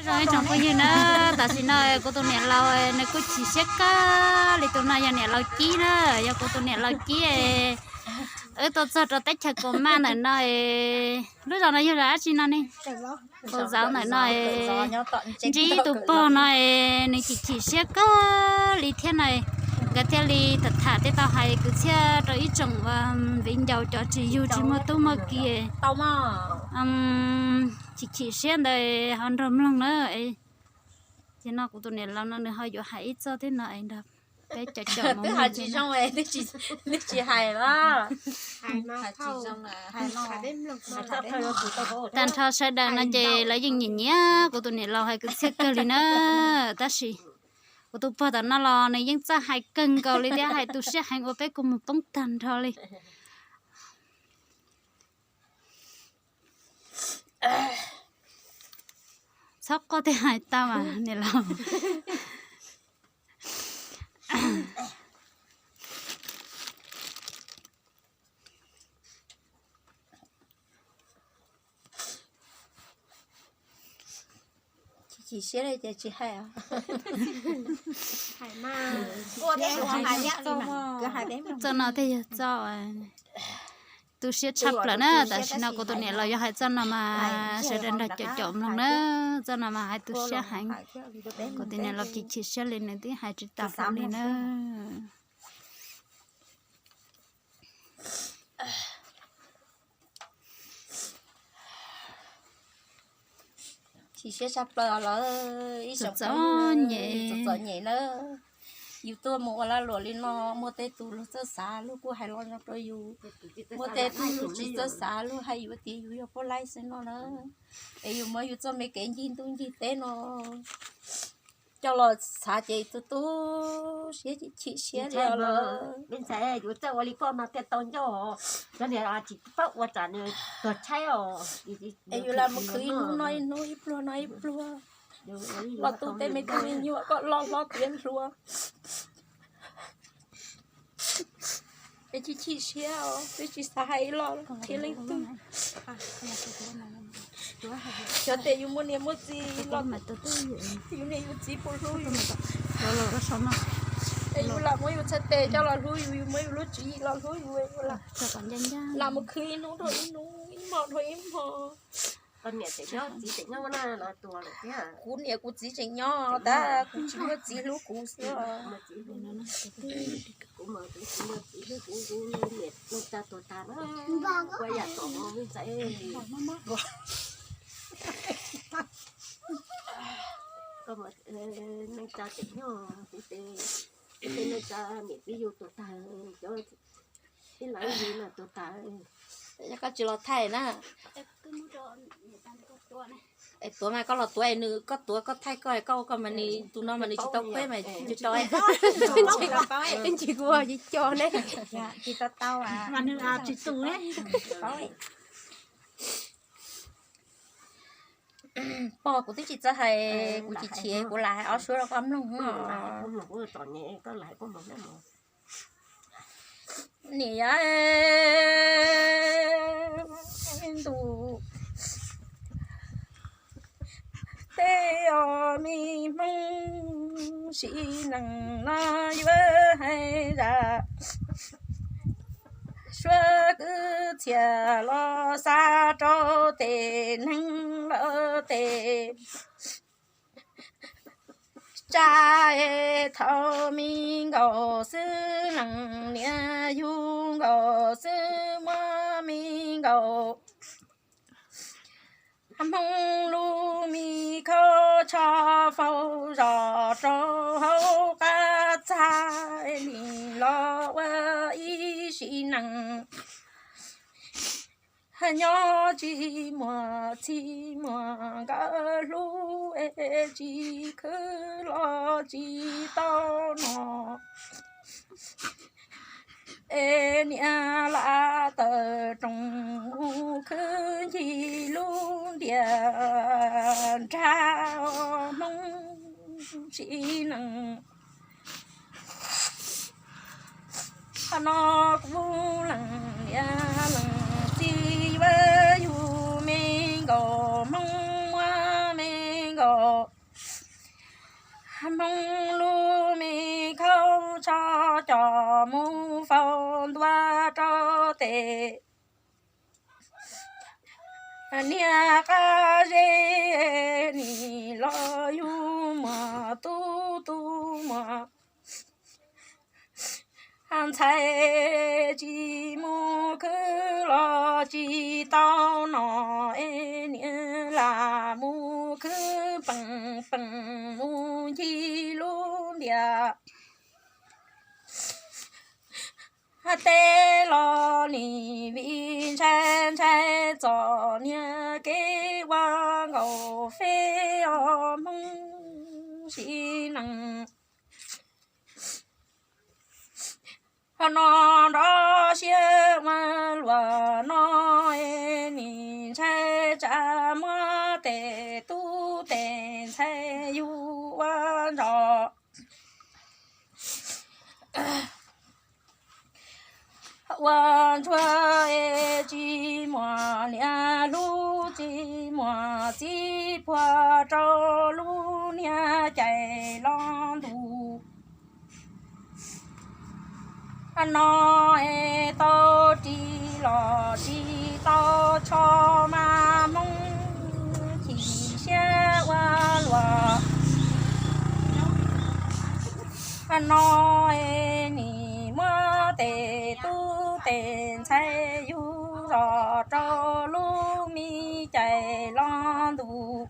Zoo ib tsoom phooj ywg na, tam sim no kuv tus niam laus nws kuj chim siab kawg li. Tus no yog niam laus Cib na, yog kuv tus niam laus Cib. Wb tuaj txog rau teb chaws Kaus Maj ntawm no. Lub zos no yog zos dab tsi no ne? Kaus Zauv ntawm no. Ntsib tus pog no, nws chim chim siab kawg li thiab na. Nkawd thiaj li tham tham thiab tau hais kwv txhiaj rau ib tsoom viv ncaus cov tsis yug tsis muaj tub muaj ki, chim chim siab ntawd ho nrog mloog na. Ces no kuv tus niam laus no nws ho yuav hais ib txoj thiab no es nrog peb cov cov mus. Twb tsis hais, tag nrho sawv daws no ces lawv yeej nyiam nyiam kuv tus niam laus hais kwv txhiaj kawg li na. Tab sis kuv tus pog tom no los nws yeej txawj hais kawg nkaus li thiab hais tu siab heev ua peb kua muag poob tag nrho li. Txhob quaj thiaj hais tau mas niam laus. Chim siab ces tsis hais. Txoj no thiaj yog txoj tu siab tshaj plaws na. Tam sim no kuv tus niam laus yuav hais txoj no mas sawv daws nrog caum caum mloog na. Txoj no mas hais tu siab heev. Kuv tus niam laus chim chim siab li nws twb hais tsis tau hlo li na. Chim siab tshaj plaws lawm ib tsoom txom nyem na. Yus tuaj mus ua lag luam li no muaj tej tus luag txawj xav luag kuj hais los zoo rau yus, muaj tej tus luag tsis txawj xav luag hais yus tias yus yog poj laib xwb no na. Es yus muab yus txoj me kev ncig ntuj ncig teb no coj los xav ces tu tu siab chim siab li lawm. Me ntxhais, yus txawj ua li koj no thiaj tau ncauj, cov niag tsis paub ua tsam nws tuag tshaib os. Es yus lam mus khwv ib hnub no ib hnub, ib pluag no ib pluag, los tu tej me tub me nyuam kom loj hlob tiav hluas. Es chim chim siab os, twb tsis xav hais ib los qhia leej twg. Xyov tias yus muaj niam muaj txiv los, yus niam yus txiv puas hlub yus. Es yus lam muab yus txhais tes coj los hlub yus, yus muab yus lub tswv yim los hlub yus, yus lam mus khwv ib hnub dhau ib hnub, ib hmo dhau ib hmo. Kuv niam kuv txiv tseem nyob tab kuv tsis muaj txiv hlub kuv xwb. Kuv mas kuv tsis muaj txiv hlub kuv, kuv niam neej tsa tuag tag na, kuv yam tom me ntxhais. Koj mas neej tsa tseem nyob, kuv ces neej tsa niam txiv yug tuag tag, cov ib lawv yug no tuag tag. Koj tsis los thaij na. Es tuav mas koj los tuav, nws koj tuav koj thaij koj, koj ua koj mas nws tus no mas nws tsis tau khuab mas tsis tso. Ntsis kuv tsis co ne. Tsis tau tau mas nws tsis tus ne. Pog, kuv twb tsis txawj hais, kuv chim chim, kuv lam hais ob suab rau koj mloog. Niam yau, ntuj, tej os me Hmoob sim neej no yuav hais zaj suab kwv txhiaj los xa rau tej neeg lawm tej tsa. Thaum me nkaus xwb leej niam yug nkaus xwb muaj me nkaus Hmoob lub me khau tsho faus zos rau hauv qab txaj li los ua ib sim neej. Nyob tsis muaj txij muaj nkawm hlub es tsis khwv los tsis tau no. Es niam lam tawm rooj khwv ncig lub ntiaj nrag Hmoob sim neej. Qhov no kuv leej niam leej txiv yuav yug me nkaus Hmoob muaj me nkaus Hmoob lub me khaub tsho coj mus faus ntua rau tes niag qab zeb, nim los yug muag tub tub muag ntxhais, tsis mus khwv los tsis tau no es niam lam mus khwv peem peem mus ncig lub ntiaj teb los nim vim ntshai ntshai txom niag kev ua nkaus feb os Hmoob sim neej. Ho no nrov siab ua luam no es nim ntshai tsam muab tes tub tes ntxhais yug ua ntsoj ua ntsuag es tsis muaj niam hlub tsis muaj txiv puag rau lub niag cai los ntuj no es tau ris los tsis tau tsho mas Hmoob chim siab ua luam no es nim muab tes tub tes ntxhais yug zog rau lub me cai los ntuj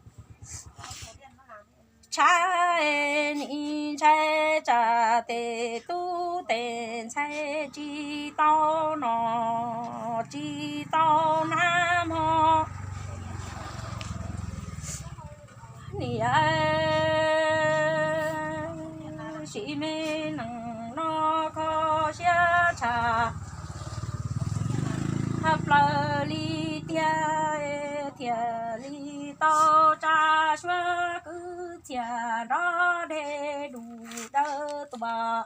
tshab es nim ntshai tsam tes tub tes ntxhais tsis tau no tsis tau nab hmo niam sim me neej no kho siab tshaj plaws li tiag thiaj li tau tsa suab kwv txhiaj nrov dej dus dawb tuaj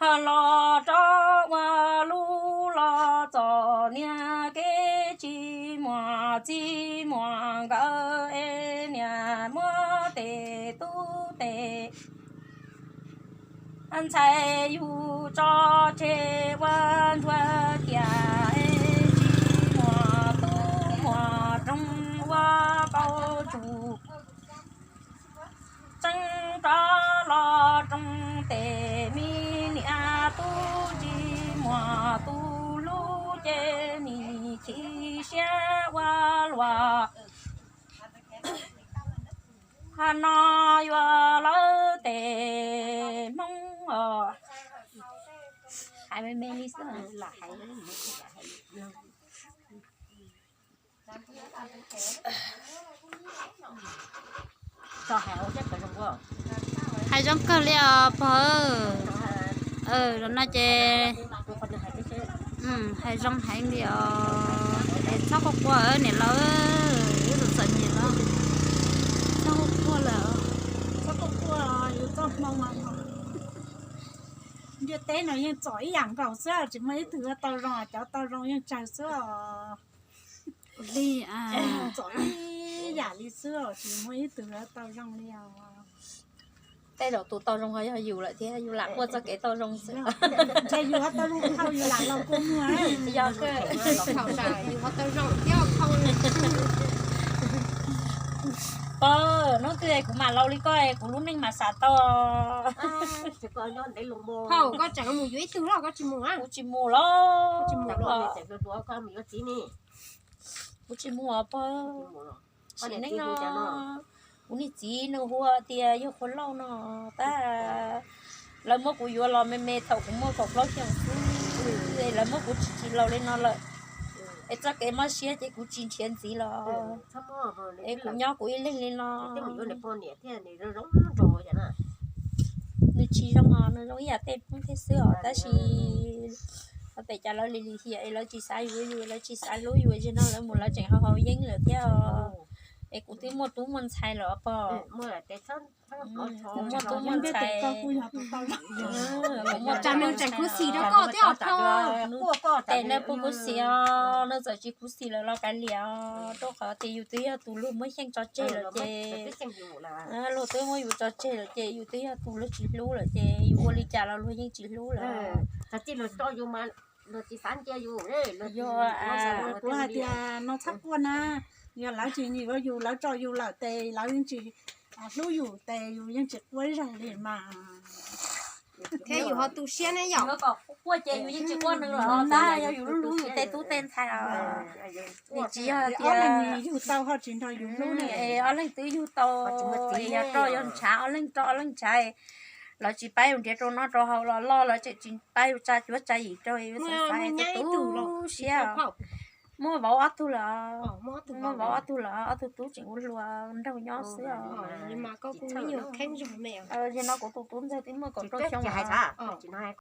ho los rov ua lub los txom niag kev tsis muaj txiv muaj nkawm es niam muab tes tub tes ntxhais yug tso tseg ua ntsuag tiag es tsis muaj tub muaj roog ua qau tsug tseeb rov los roog tes me niam tub tsis muaj tus hlub ces nim chim siab ua luam ha no yuav lawv tes Hmoob os. Hais me me li xwb. Hais zoo kawg li os pog. Los no ces hais zoo heev li os. Es txhob quaj quaj niam laus, wb txom txom nyem los txhob quaj quaj lawm. Txhob quaj quaj, yus txoj hmoo ntiaj teb no yeej txom ib yam nkaus xwb, tsis muaj ib tug yuav tau zoo, cov tau zoo yeej tsawg xwb os. Li txom ib yam li xwb os, tsis muaj ib tug yuav tau zoo li os. Tej zaum tus tau zoo ho yog yus lawm thiab, yus lam quaj txoj kev tau zoo xwb. Ntshe yus ho tau zoo dhau yus lam laus kua muag. Yog kawg, yus ho tau zoo thiab. Pog, hnub twg kuv mam laus li koj, kuv lub neej mam xav tau. Phauj, koj tseem mus yuav ib tug los koj tsis mus? Kuv tsis mus los. Kuv tsis mus os pog. Sim neej no kuv niag txiv nws hu tias yog qhua lauj no tab lawv muab kuv yuav los me me thaum kuv muaj kaum plaub xyoos xwb, lawv muab kuv tsim tsim laus li no lawm, es txoj kev mob siab ces kuv tsis nrhiav ntxiv los. Es kuv nyob kuv ib leeg li no. Nws tsis zoo os, nws zoo ib yam tej Hmoob thiab xwb os, tab sis pem cas lawv lim lim hiam es lawv tsis xav yuav yus, lawv tsis xav hlub yus, zaum no lawv mus lawv tseem haus haus yeeb lawm thiab os. Es kuv twb muaj tub muaj ntxhais lawm pog. Kuv muaj tub muaj ntxhais. Kuv muaj tub muaj ntxhais. Tes nej puas khuv xim os? Nej txawm tsis khuv xim lawm los kav liam os, rau qhov tias yus twb yog tus luag muab xyeej tso tseg lawm ces, luag twb muab yus tso tseg lawm ces yus twb yog tus luag tsis hlub lawm ces yus ua li cas los luag yeej tsis hlub lawm. Yog, kuv hais tias no txhob quaj na, yog lawv tsis nyiam yus, lawv tso yus lawm tes lawv yeej tsis hlub yus tes yus yeej tsis quaj ib zaug li mas. Thiab yus ho tu siab ne yom. Quaj ces yus yeej tsis quaj nws lawm, tab yog yus hlub yus tej tub tej ntxhais os. Nws tsis yog tias ob leeg yug tau ho tsis nrog yus hlub ne, ob leeg twb yug tau, yog roj yog ntshav, ob leeg roj ob leeg ntshav, lawv tsis pab yus nrhiav rau noj rau haus los loj, lawv tseem tsis pab yus tsa cuab tsa yim rau, yus xav xav tu siab. Muaj vauv ob tug lawm, muaj vauv ob tug lawm, ob tug tub tseem ua hluas nraug nyob xwb os. Yog no kuv tus tub ntxawg twb muaj kaum rau xyoo lawm.